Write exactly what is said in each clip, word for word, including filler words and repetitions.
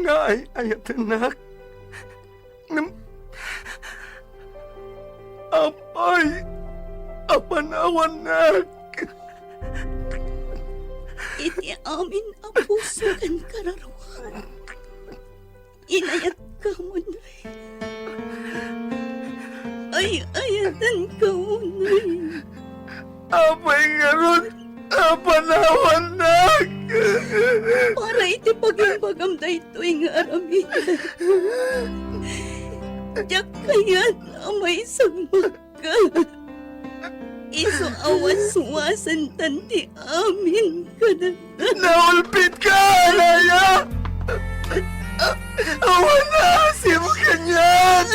nga ay-ayatennak. Ngem apay a panawannak? Iti amin a puso ken kararuak, inayatka, Monrey. Ay-ayatenka, Monrey. Apay ngarud a panawannak? Para iti pagimbagam daytoy nga aramiden, diak kayat a maisagmakka. Isu a waswasantan ti amin kadagta. Naulpitka, Alaya! Awan naasim kaniak!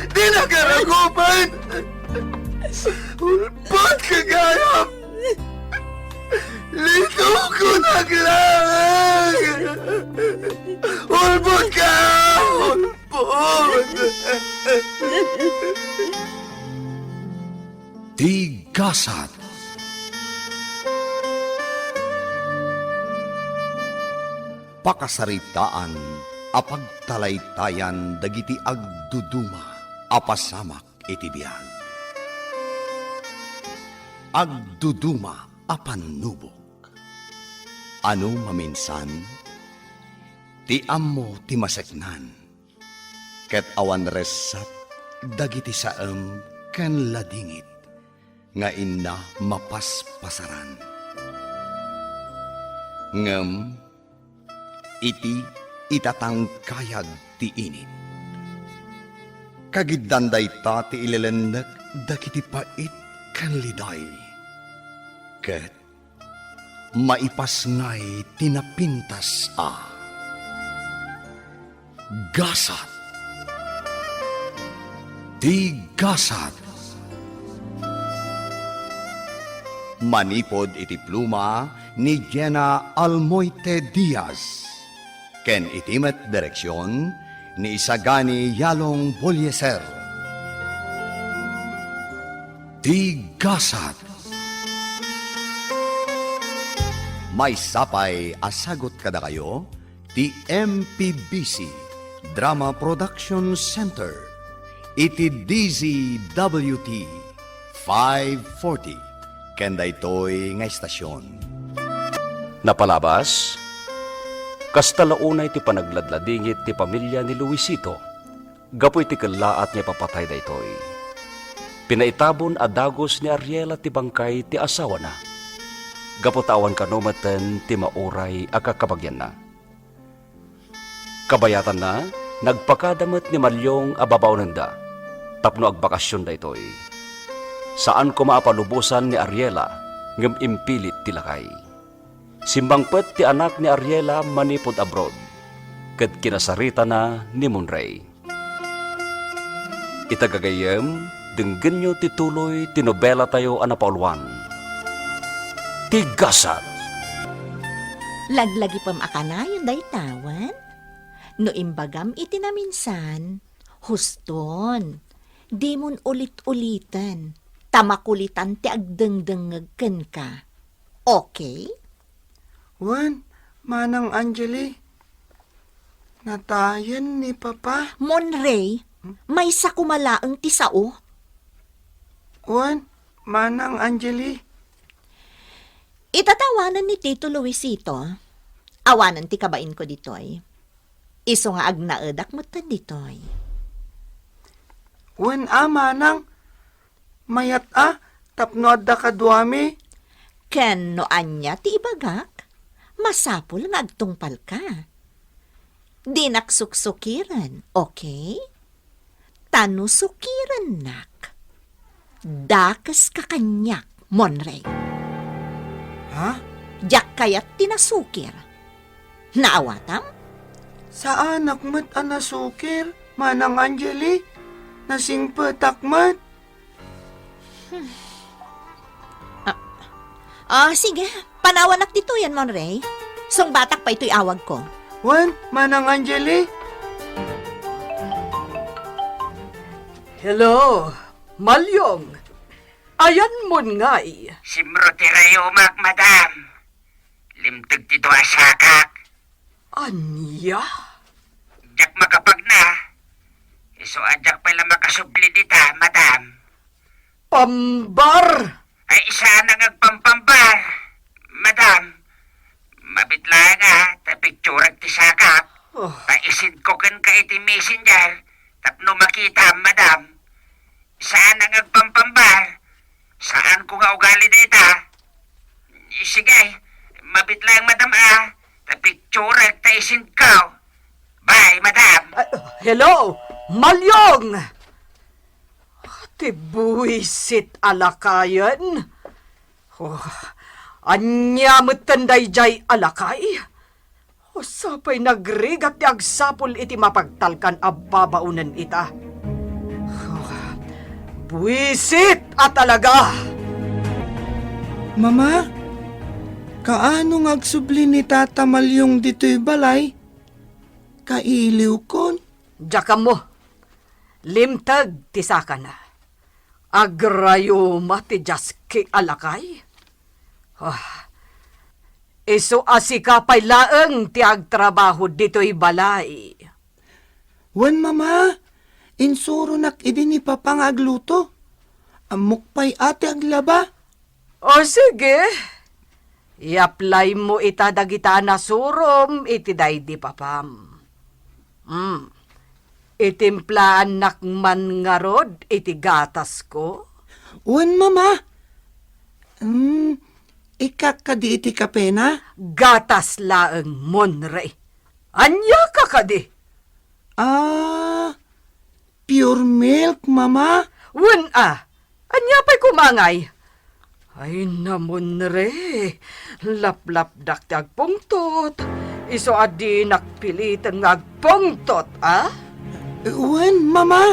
Dinak aragupen! Ulpotka gayam! Litokonak laeng! Ulpotka! Ulpot! Ti gasat. Pakasaritaan a pagtalaytayan dagiti agduduma a pasamak iti biag. Agduduma a pannubok. Ano maminsan, ti ammo ti maseknan, ket awan ressat dagiti saem ken ladingit nga inna mapaspasaran. Ngem iti itatangkayag ti init, kagiddan dayta ti ilelennek dagiti pait ken liday, ket maipasngay ti napintas a gasat. Ti gasat. Manipud iti pluma ni Jenna Almoite Diaz, ken iti met direksion ni Isagani Yalong Bolieser. Ti gasat. Maysa pay a sagut kadakayo ti M P B C Drama Production Center iti D Z W T five forty ken daytoy nga estasion. Napalabas, kasta la unay ti panagladladingit ti pamilia ni Luisito gapu iti kellaat nga ipapatay daytoy. Pinaitabon a dagus ni Ariela ti bangkay ti asawana, gapu ta awan kano metten ti mauray a kakabagianna. Kabayatanna, nagpakada met ni Maliong a babaonenda tapno agbakasion daytoy. Saan koma a palubosan ni Ariela ngem impilit ti lakay. Simmangpet ti anak ni Ariela manipud abroad, ket kinasaritana ni Monrey. Ita gagayyem, denggenyo ti tuloy ti nobelatayo a napauluan, Ti Gasat. Laglagipem a kanayon dayta wen? No imbagam iti naminsan, huston. Dimon ulit-uliten, ta makulitan ti agdengdengngeg kenka. Okay? Wen, Manang Angeli, natayen ni Papa. Monrey, maysa koma laeng ti sao. Wen, Manang Angeli. Ita ta awanen ni Tito Luisito, awanen ti kabainko ditoy. Isu nga agnaedak metten ditoy. Wen a, Manang, mayat a tapno adda kaduami. Ken no ania ti ibagak, masapul nga agtungpalka. Dinak suksukiren, okay? Ta no sukirennak, dakeska kaniak, Monrey. Ha? Diak kayat ti nasukir. Naawatam? Saanak met a nasukir, Manang Angeli. Nasingpetak met. Hmm. Ah, ah, sige. Panawanak ditoyen, Monrey. Sungbatak pay toy awagko. Wen, Manang Angeli? Hello, Malyong. Ayanmon ngay? Simro ti rayumak, madam. Limteg ti dua a sakak. Ania? Diak makapagna. Isu a diak pay la makasubli dita, madam. Pambar! Ay, saan nga agpampambar, madam. Mabit laeng a, ta picturak ti sakak. Oh. Ta isend ko kenka iti messenger, tapno makita, madam. Saan nga agpampambar. Saan ko nga ugali dayta. Sige, mabit laeng, madam, a. Ta picturak ta isend ko. Bye, madam. Ah, hello, Malyong! Ti buisit a lakayen. Oh, ania metten daydiay a lakay? O, sapay nagrigat ti agsapul iti mapagtalkan a babaonen ita. Oh, buisit a talaga! Mama, kaano nga agsubli ni Tata Malyong ditoy balay? Kailiwkon? Diak ammo. Limteg ti sakana. Agrayuma ti diaski a lakay. Ah, isu a sika pay laeng ti agtrabaho ditoy balay. Wen, Mama, insuronak idi ni Papa nga agluto. Ammok pay a ti aglaba. O, sige. I-apply-mo ita dagita a nasurom iti daydi papam. Hmm. Itimplaannak man ngarud iti gatasko? Wen, Mama. Hmm, ikka kadi iti kapena? Gatas laeng, Monre. Ania ka kadi? Ah, pure milk, Mama. Wen a, ania pay koma ngay? Ay, Monre, laplapdak ti agpungtot. Isu a dinak piliten nga agpungtot, a? Wen, Mama.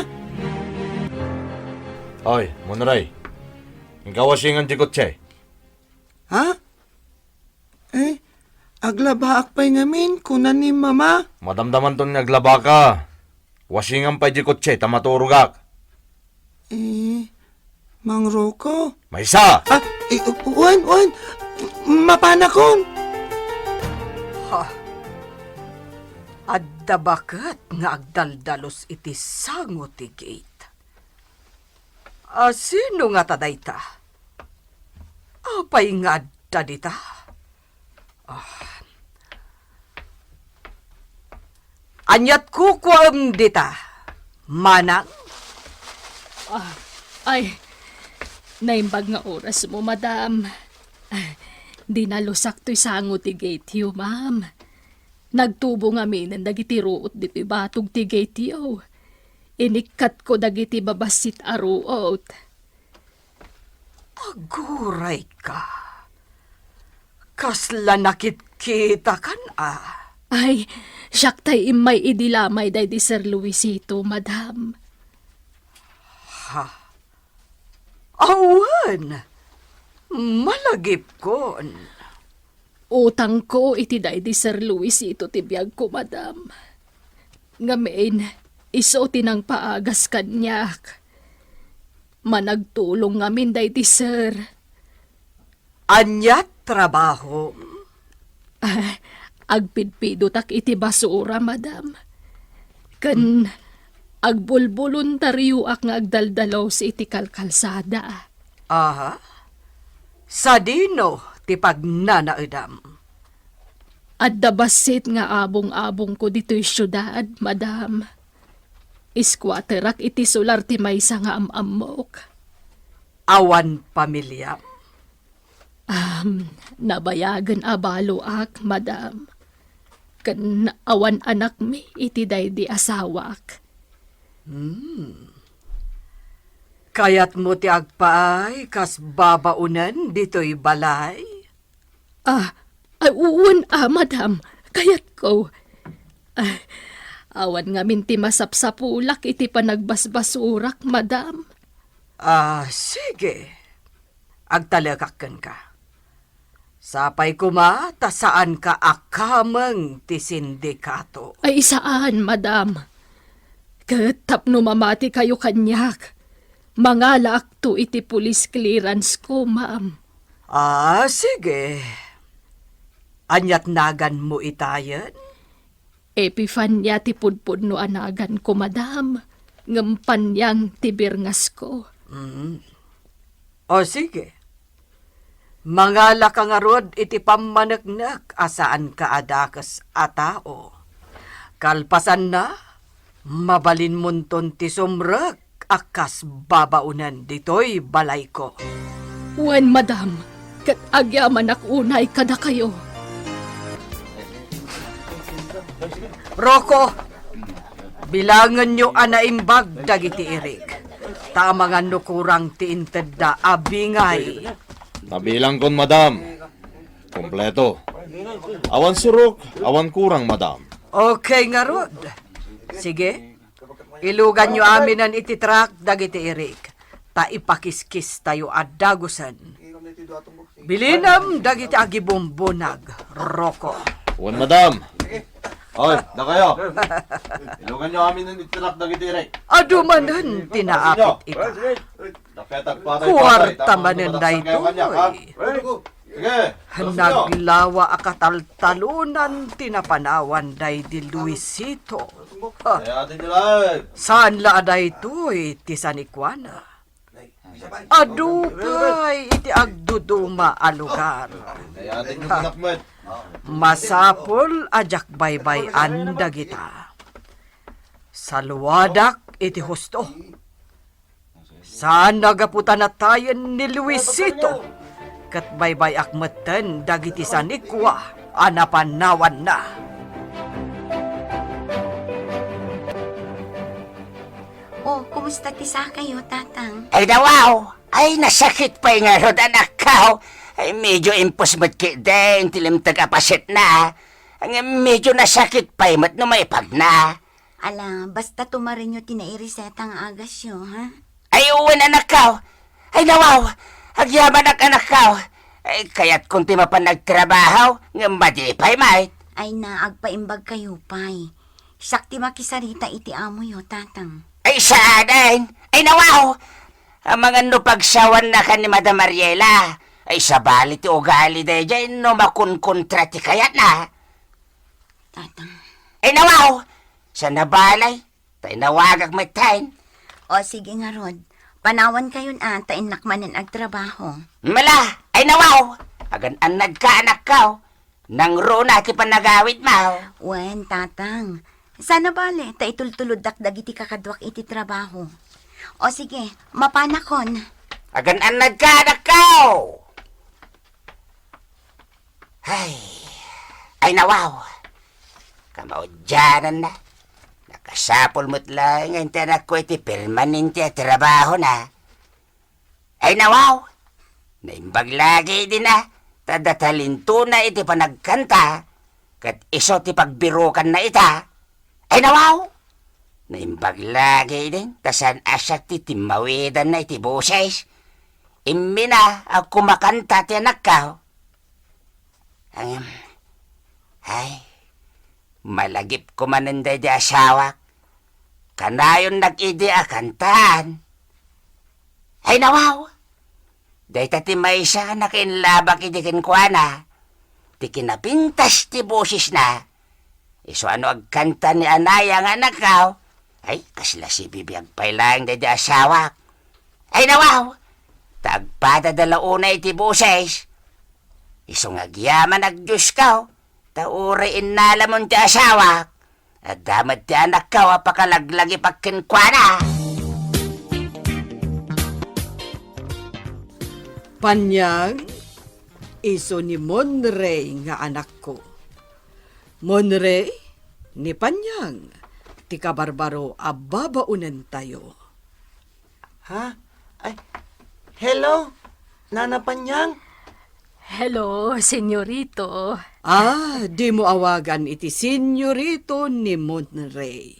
Oy, Monre, inka wasingan ti kotse. Ha? Eh, aglabaak pay ngamin, kuna ni Mama. Madamdamanton nga aglabaka. Wasingan pay di kotse ta maturogak. Eh, Mang Rocco? Maysa! Ah, eh, wen, wen. Mapanakon. Ha? Adda baket nga agdaldalos iti sango ti gate. A, sino ngata dayta? Apay nga adda dita? Ah. Ania't kukuaem dita, manang? Ah, ay, naimbag nga orasmo, madam. Ah, dinalusak toy sango ti gate-yo, ma'am. Nagtubo ngaminen dagiti ruot ditoy batog ti gate-yo. Inikkatko dagiti babassit a ruot. Aguray ka. Kasla nakitkitakan a. Ay, siak tay immay idi lamay daydi Sir Luisito, madam. Ha? Awan. Malagipkon. Utangko iti daydi Sir Luisito ti biagko, madam. Ngamin, isu ti nangpaagas kaniak. Managtulong ngamin daydi sir. Ania trabahom? Ah, agpidpidotak iti basura, madam. Ken agbulbulontarioak nga agdaldalos iti kalkalsada. Aha. Sadino ti pagnanaedam? Adda bassit nga abong-abongko ditoy siudad, madam. Squatterak iti sular ti maysa nga am-ammok. Awan pamiliam? Am, nabayagen a baloak, madam. Ken awan anakmi iti daydi asawak. Hmm. Kayatmo ti agpaay kas babaonen ditoy balay? Ah, ay, wen a, madam. Kayatko. Ah, awan ngamin ti masapsapulak iti panagbasbasurak, madam. Ah, sige. Agtalekak kenka. Sapay koma ta saanka a kameng ti sindikato. Ay, saan, madam. Ket tapno mamatikayo kaniak, mangalaakto iti police clearance ko, ma'am. Ah, sige. Ania't naganmo itayen? Epifania ti pudpudno a naganko, madam, ngem Panyang ti birngasko. Mm. O sige. Mangalaka ngarud iti pammaneknek a saanka a dakes a tao. Kalpasanna, mabalinmonton ti sumrek a kas babaonen ditoy balayko. Wen, madam, ket agyamanak unay kadakayo. Rocco, bilangenyo a naimbag dagiti irik, ta amangan no kurang ti intedda a bingay. Nabilangkon, madam. Kompleto. Awan surok, awan kurang, madam. Okay ngarud. Sige, iluganyo aminen iti trak dagiti irik, ta ipakiskistayo a dagusen. Bilinem dagiti agibumbunag, Rocco. Wen, madam. Oy, dakayo. Iluganyo aminen iti trak dagiti irik. Adu manen ti naapit ita. Kuarta manen daytoy. Naglawa a kataltalonan ti napanawan daydi Luisito. Saan la a daytoy ti sanikuana. Adu pay iti agduduma a lugar. Masapul a diak baybay-an dagita. Saluadak iti husto. Saan a gapu ta natayen ni Luisito, ket baybay-ak metten dagiti sanikua a napanawanna. O, kumusta ti sakayo, Tatang? Ay, dawaw! Ay, nasakit pay ngarud, anakko! Ay, medyo impus met ketdin ti limteg a pasetna. Ngem medyo nasakit pay met no maipagna. Ala, basta tumarenyo ti naireseta nga agasyo, ha? Ay, wen, anakko. Ay, nawaw. Agyamanak, anakko. Ay, kayatkon ti mapan nagtrabaho, ngem madi pay met. Ay na, agpaimbagkayo pay. Siak ti makisarita iti amoyo, Tatang. Ay, saanen. Ay, nawaw. Amangan no pagsawannakan ni Madam Mariela. Ay, sabali ti ugali daydiay no makunkontra ti kayatna. Tatang. Ay, nawaw! Saan a balay? Ta inawagak metten. O, sige ngarud. Panawankayon a, ta innak manen agtrabaho. Mala! Ay, nawaw! Agan-annadka, anakko. Nangruna ti panagawidmo. Wen, Tatang. Saan a bale, ta itultuloddak dagiti kakaduak iti trabaho. O, sige, mapanakon. Agan-annadka, anakko! Ay, ay, nawaw. Kamaudiananna. Nakasapul met laeng ti anakko iti permanente a trabahona. Ay, nawaw. Naimbag lagi dina, ta adda talentona iti panagkanta, ket isu ti pagbirukanna ita. Ay, nawaw. Naimbag lagi idin, ta saan a siak ti timmawidanna iti boses. Immina a kumakanta ti anakko. Ngem, ay, malagipko manen daydi asawak. Kanayonnak idi a kantaan. Ay, nawaw! Dayta ti maysa a nakainlabak idi kenkuana. Ti kinapintas ti bosesna. Isu a no agkanta ni Anaya nga anakko, ay, kasla sibibiag pay laeng daydi asawak. Ay, nawaw! Ta agpadada la unay ti boses. Isu nga agyamanak, Diosko, ta uray innalamon ti asawak, adda met ti anakko a pakalaglagipak kenkuana. Panyang, isu ni Monrey nga anakko. Monrey, ni Panyang, ti kabarbaro a babaonentayo. Ha? Ay, hello, Nana Panyang? Hello, Senyorito. Ah, dimo awagan iti Senyorito ni Monrey.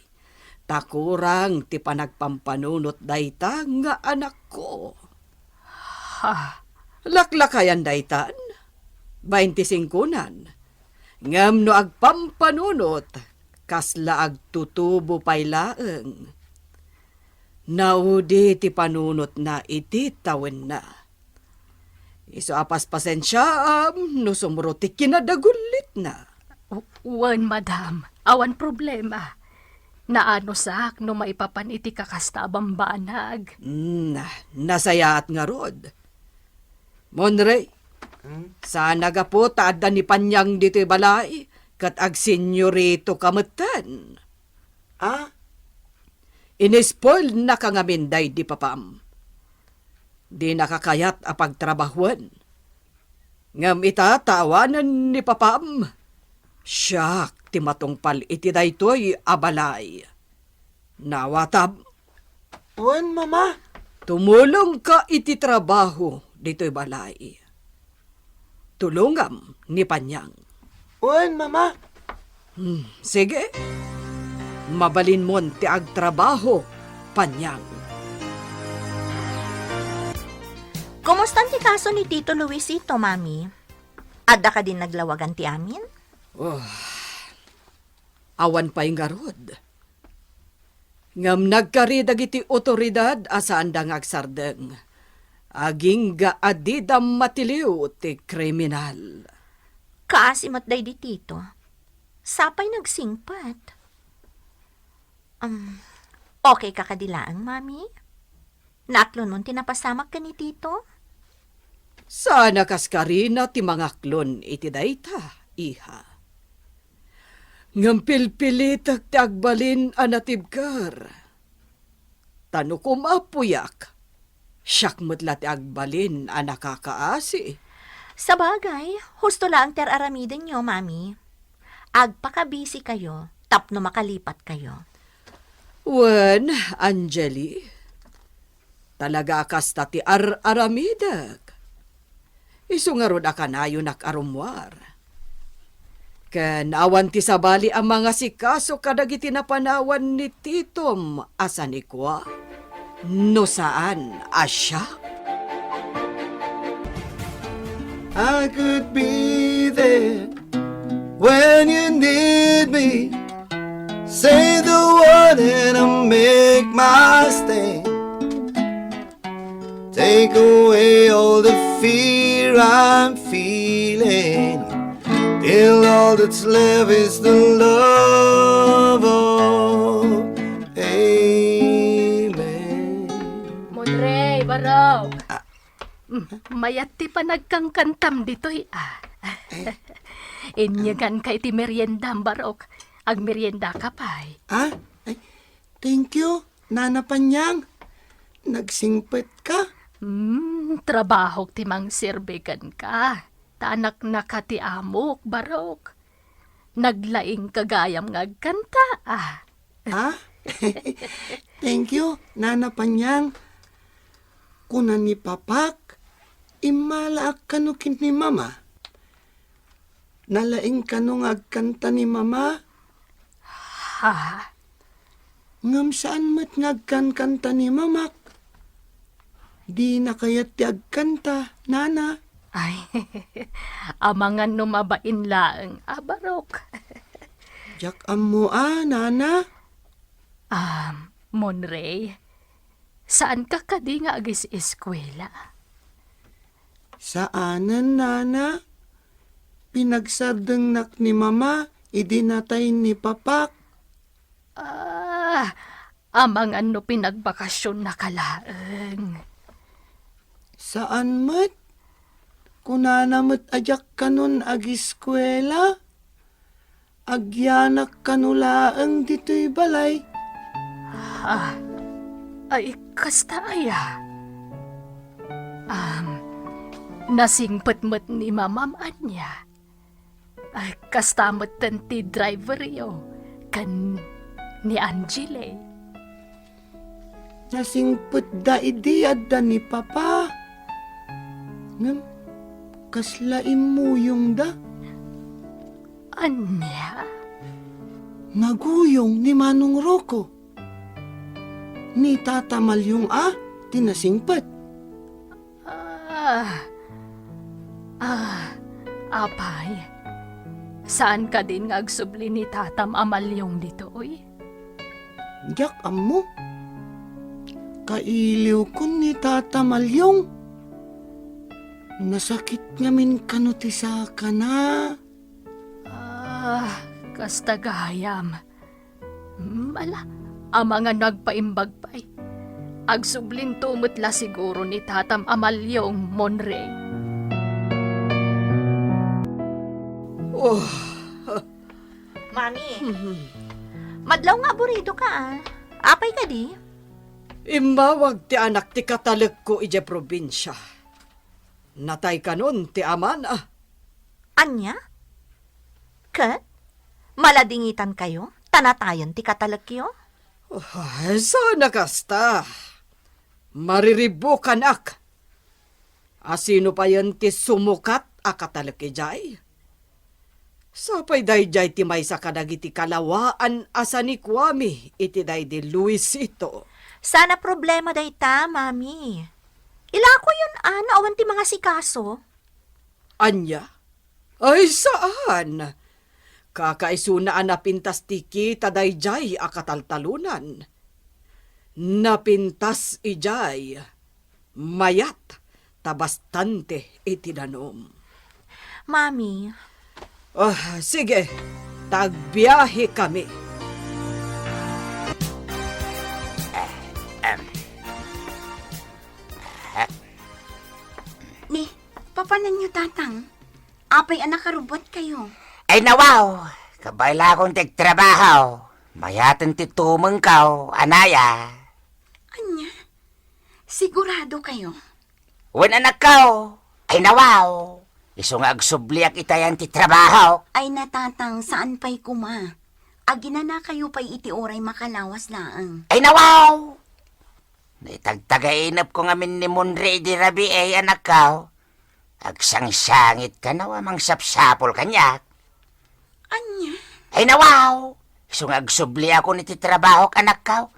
Ta kurang ti panagpampanunot dayta nga anakko. Ha? Laklakayan daytan? Bainti singkonan. Ngem no agpampanunot, kasla agtutubo pay laeng. Naudi ti panunotna iti tawenna. Isu a paspasensiaam no sumro ti kinadagullitna. U-, wen, madam. Awan problema. Naanusak no maipapan iti kakasta a bambanag. Mm, nasayaat ngarud. Monrey, Hmm? saan a gapu ta adda ni Panyang ditoy balay, ket agsenyorito ka metten. Ah? Inispoilnaka ngamin daydi papam. Dinaka kayat a pagtrabahoen. Ngem ita ta awanen ni papam, siak ti matungpal iti daytoy a balay. Nawatam? Wen, Mama. Tumulongka iti trabaho ditoy balay. Tulongam ni Panyang. Wen, Mama. Hmm, sige. Mabalinmon ti agtrabaho, Panyang. Kumusta ti kaso ni Tito Luisito, Mami? Adda kadin naglawagan ti amin? Oh, awan pay ngarud. Ngem nagkari dagiti otoridad a saanda nga agsardeng. Agingga a dida matiliw ti kriminal. Kaasi met daydi Tito. Sapay nagsingpet. Um, okay ka kadi laeng, Mami? Naaklonmon ti napasamak ken ni Tito? Saan a kas karina ti mangaklon iti dayta, iha. Ngem pilpilitek ti agbalin a natibker. Ta no kumapuyak, siak met la ti agbalin a nakakaasi. Sabagay, husto laeng ti ar-aramidenyo, Mami. Agpakabisi kayo tapno makalipat kayo. Wen, Angeli, talaga a kasta ti ar-aramidek. Isu ngarud a kanayonak a rummuar. Ken awan ti sabali a mangasikaso kadagiti napanawan ni Titom a sanikua, no saan a siak. I could be there when you need me. Say the word and I'll make my stand. Take away all the fear I'm feeling. Till all that's left is the love of amen. Monrey, Barok. Ah. Mm, mayat ti panagkankantam ditoy, ah. Eh. Inyeganka iti meriendam, Barok. Agmeriendaka pay. Ah? Ay, thank you. Nana Panyang, nagsingpet ka? Hmm, trabahok ti mangserbi kenka. Ta anaknaka ti amok, Barok. Naglaingka gayam nga agkanta, ah. Ah? Thank you, Nana Panyang. Kuna ni Papak, immalaak kano ken ni Mama. Nalaing kano nga agkanta ni Mama? Ha? Ngem saan met nga agkankanta ni Mamak. Dina kayat ti agkanta, Nana. Ay, amangan no mabain laeng, a Barok. Diak ammo a, Nana. Ah, Monrey, saanka kadi nga agis-eskuela? Saanen, Nana. Pinagsardengnak ni Mama idi natay ni Papak. Ah, amangan no pinagbakasionnak laeng. Saan met? Kunana met a diak kanon agiskuela. Agyanak kano laeng ditoy balay. Ah, ay, kasta aya? Um, nasingpet met ni Mamam ania? Ay, kasta metten ti driveryo ken ni Angele. Nasingpetda idi adda ni Papa. Ngem, kasla immuyongda? Ania? Naguyong ni Manong Rocco. Ni Tata Malyong a ti nasingpet. Ah, ah, apay, saan kadin nga agsubli ni Tatam a Malyong ditoy? Diak ammo. Kailiwkon ni Tata Malyong. Nasakit ngamin kano ti sakana. Ah, Kasta gayam. Hmm, ala, amangan no agpaimbag pay. Agsublinto met la siguro ni tatam a Malyong, Monrey. Oh. Mami, mhm, madlaw nga aburido ka, ah. Apay kadi? Immawag ti anak ti katalekko idiay probinsia. Natay kanon ti amana. Ania? Ket? Maladingitankayo ta natayen ti katalekyo? Ay, saan a kasta. Mariribbukanak. A sino payen ti sumukat a katalek idiay? Sapay daydiay ti maysa kadagiti kalawaan a sanikuami iti daydi Luisito. Saan a problema dayta, Mami. Ilakoyon a no awan ti mangasikaso. Ania? Ay, saan. Kakaisuna a napintas ti kita daydiay a kataltalonan. Napintas idiay. Mayat ta bastante iti danum. Mami. Ah, sige. Ta agbiahekami. Ni, papananyo, Tatang? Apay a nakarubbuatkayo? Ay, nawaw! Kabaelakon ti agtrabaho. Mayaten ti tumengko, anaya. Ania? Siguradokayo? Wen, anakko. Ay, nawaw! Isu nga agsubliak itayan ti trabahok. Ay, natatang, saan pay koma. Aginanakayo pay iti uray makalawas laeng. Ay, nawaw! Naitagtagainepko ngamin ni Monrey idi rabii, anakko. Agsangsangitka no a mangsapsapul kaniak. Ania? Ay, nawaw! Isu nga agsubliakon iti trabahok, anakko.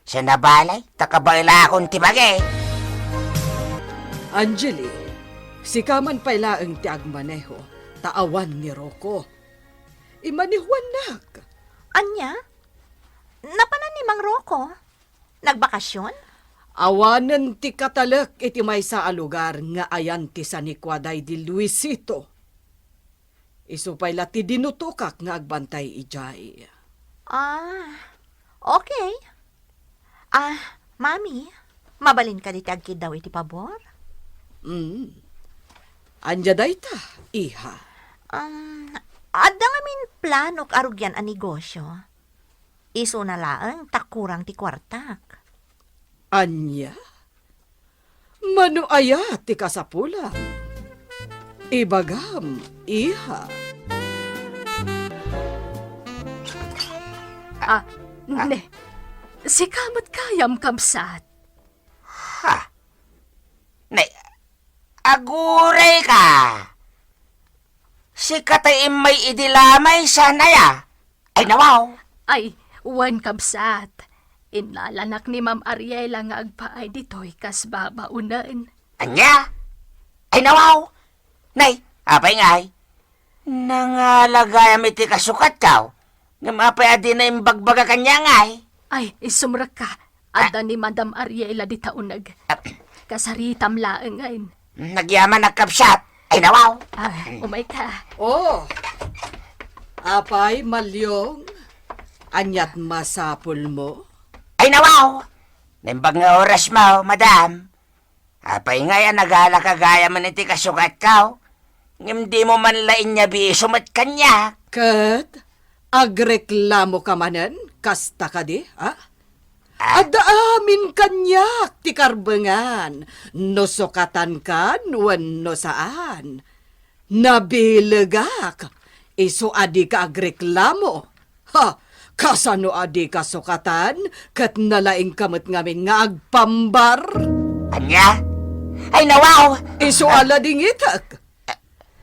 Saan a balay, ta kabaelakon ti bagi. Angeli, sika man pay laeng ti agmaneho, ta awan ni Rocco. Imanehoannak. Ania? Napanan ni Mang Rocco? Nagbakasyon? Awanen ti katalek iti maysa a lugar nga ayan ti sanikua daydi Luisito. Isu pay la ti dinutokak nga agbantay idiay. Ah, okay. Ah, Mami, mabalin kadi ti agkiddaw iti pabor? Mm. Ania dayta, iha? Um, adda ngamin planok a rugian a negosio. Isuna laeng ta kurang ti kuartak. Ania? Mano aya ti kasapulam? Ibagam, iha. Ah, ne, sika met gayam, kabsat. Ha? Ne, agurayka. Sika ti immay idi lamay, saan aya? Ay, nawaw. Ay, wen, kabsat. Innalanak ni Ma'am Ariela nga agpaay ditoy kas babaonen. Ania? Ay, nawaw. Nay, apay ngay? Nangala gayam iti kasukatko. Ngem apay a dina imbagbaga kaniak ngay? Ay, isumrekka. Adda ni Madam Ariela dita uneg. Ah. Kasaritam laengen. Nagyaman a kabsat. Ay, nawaw. Ah, umayka. Oh. Apay, Malyong? Aniat masapulmo? Ay, nawaw. Naimbag nga orasmo, madam. Apay ngay a nagalaka gayamen iti kasukatko? Ngem dimo man la inyabiso met kaniak. Ket agreklamoka manen, kasta kadi, a? Ah. Adda amin kaniak ti karbengan, no sukatankan wenno saan. Nabilegak, isu a dika agreklamo. Ha, kasano a dika sukatan, ket nalaingka met ngamin nga agpambar? Ania? Ay, nawaw! Isu a ladingitek.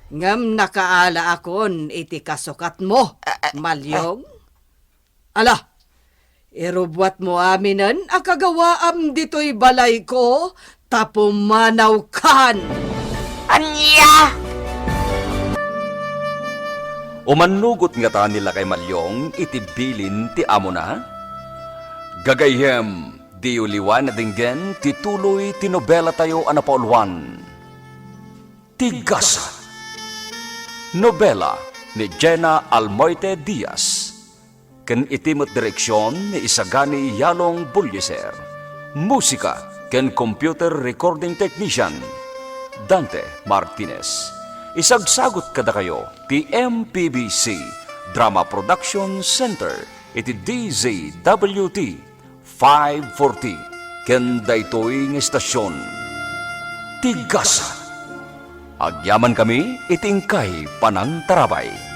Ngem nakaalaakon iti kasukatmo, Malyong. Ala, irubbuatmo aminen a kagawaam ditoy balayko, ta pumanawkan. Ania? Umannugot ngata ni Lakay Malyong iti bilin ti amona? Gagayyem, diyo liwan a denggen ti tuloy ti nobelatayo a napauluan, Ti Gasat. Nobela ni Jenna Almoite Diaz, ken iti met direksion ni Isagani Yalong Bullieser. Musika ken computer recording technician, Dante Martinez. Isagsagut kadakayo ti M P B C Drama Production Center iti D Z W T five forty, ken daytoy nga istasyon, Tigasan. Agyaman kami iti inkay panangtarabay.